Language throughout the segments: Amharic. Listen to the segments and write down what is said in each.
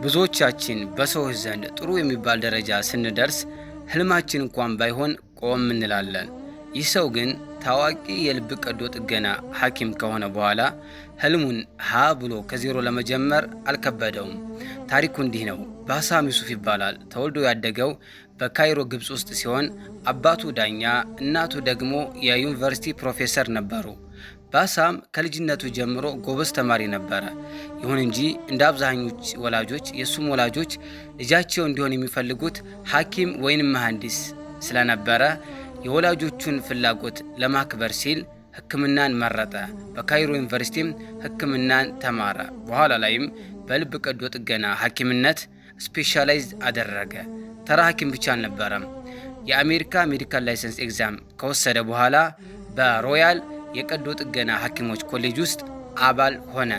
ብዙዎቻችን በሰዎች ዘንድ ጥሩ የሚባል ደረጃ ስንደርስ ህልማችን እንኳን ባይሆን ቆም እንላለን። ይህ ሰው ግን ታዋቂ የልብ ቀዶ ጥገና ሐኪም ከሆነ በኋላ ህልሙን ሀ ብሎ ከዜሮ ለመጀመር አልከበደውም። ታሪኩ እንዲህ ነው። ባሳም ዩሱፍ ይባላል። ተወልዶ ያደገው በካይሮ ግብፅ ውስጥ ሲሆን አባቱ ዳኛ፣ እናቱ ደግሞ የዩኒቨርሲቲ ፕሮፌሰር ነበሩ። ባሳም ከልጅነቱ ጀምሮ ጎበዝ ተማሪ ነበረ። ይሁን እንጂ እንደ አብዛኞች ወላጆች የእሱም ወላጆች ልጃቸው እንዲሆን የሚፈልጉት ሐኪም ወይንም መሐንዲስ ስለነበረ የወላጆቹን ፍላጎት ለማክበር ሲል ሕክምናን መረጠ። በካይሮ ዩኒቨርሲቲም ሕክምናን ተማረ። በኋላ ላይም በልብ ቀዶ ጥገና ሐኪምነት specialize አደረገ። ተራ ሐኪም ብቻ አልነበረም። የአሜሪካ medical license exam ከወሰደ በኋላ በ Royal የቀዶ ጥገና ሐኪሞች ኮሌጅ ውስጥ አባል ሆነ።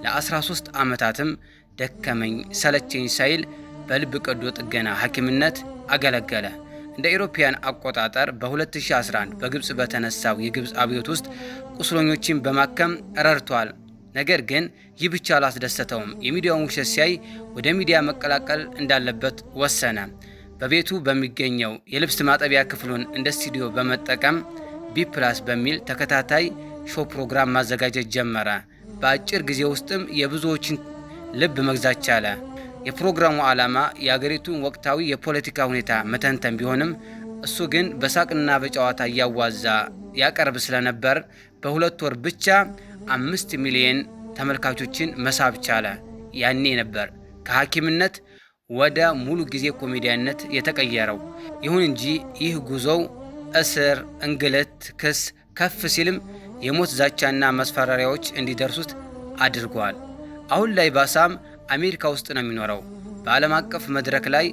ለ13 ዓመታትም ደከመኝ ሰለቸኝ ሳይል በልብ ቀዶ ጥገና ሐኪምነት አገለገለ። እንደ European አቆጣጠር በ2011 በግብፅ በተነሳው የግብፅ አብዮት ውስጥ ቁስለኞችን በማከም ረድቷል። ነገር ግን ይህ ብቻ አላስደሰተውም። የሚዲያውን ውሸት ሲያይ ወደ ሚዲያ መቀላቀል እንዳለበት ወሰነ። በቤቱ በሚገኘው የልብስ ማጠቢያ ክፍሉን እንደ ስቱዲዮ በመጠቀም B Plus በሚል ተከታታይ show ፕሮግራም ማዘጋጀት ጀመረ። በአጭር ጊዜ ውስጥም የብዙዎችን ልብ መግዛት ቻለ። የፕሮግራሙ ዓላማ የአገሪቱን ወቅታዊ የፖለቲካ ሁኔታ መተንተን ቢሆንም እሱ ግን በሳቅና በጨዋታ እያዋዛ ያቀርብ ስለነበር በ2 ወር ብቻ 5 ሚሊየን ተመልካቾችን መሳብ ቻለ። ያኔ ነበር ከሐኪምነት ወደ ሙሉ ጊዜ ኮሜዲያነት የተቀየረው። ይሁን እንጂ ይህ ጉዞው እስር፣ እንግልት፣ ክስ፣ ከፍ ሲልም የሞት ዛቻና ማስፈራሪያዎች እንዲደርሱት አድርጓል። አሁን ላይ ባሳም አሜሪካ ውስጥ ነው የሚኖረው። በዓለም አቀፍ መድረክ ላይ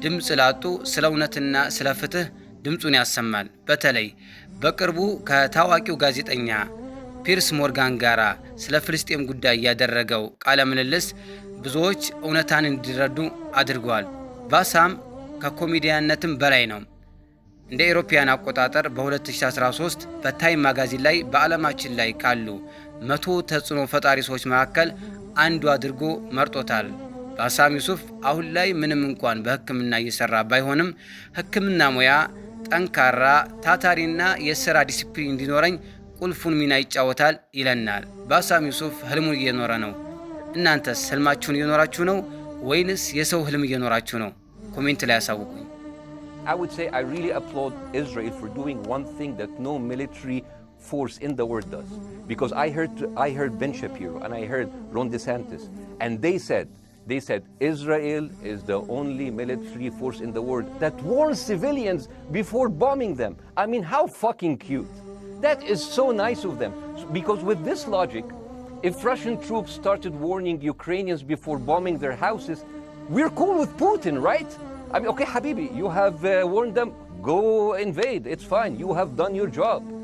ድምፅ ላጡ ስለ እውነትና ስለ ፍትህ ድምፁን ያሰማል። በተለይ በቅርቡ ከታዋቂው ጋዜጠኛ ፒርስ ሞርጋን ጋር ስለ ፍልስጤም ጉዳይ ያደረገው ቃለ ምልልስ ብዙዎች እውነታን እንዲረዱ አድርጓል። ባሳም ከኮሜዲያነትም በላይ ነው። እንደ European አቆጣጠር በ2013 በ Time Magazine ላይ በዓለማችን ላይ ካሉ 100 ተጽዕኖ ፈጣሪ ሰዎች መካከል አንዱ አድርጎ መርጦታል። ባሳም ዩሱፍ አሁን ላይ ምንም እንኳን በሕክምና እየሰራ ባይሆንም ሕክምና ሙያ ጠንካራ፣ ታታሪና የስራ ዲሲፕሊን እንዲኖረኝ ቁልፉን ሚና ይጫወታል ይለናል። ባሳም ዩሱፍ ህልሙን እየኖረ ነው። እናንተስ ህልማችሁን እየኖራችሁ ነው ወይንስ የሰው ህልም እየኖራችሁ ነው? Comment ላይ ያሳውቁኝ። I would say I really applaud Israel for doing one thing that no military force in the world does. Because I heard Ben Shapiro and I heard Ron DeSantis, and they said Israel is the only military force in the world that warns civilians before bombing them. I mean, how fucking cute. That is so nice of them. Because with this logic, if Russian troops started warning Ukrainians before bombing their houses, we're cool with Putin, right? I mean, okay, حبيبي, you have warned them, go invade. It's fine. You have done your job.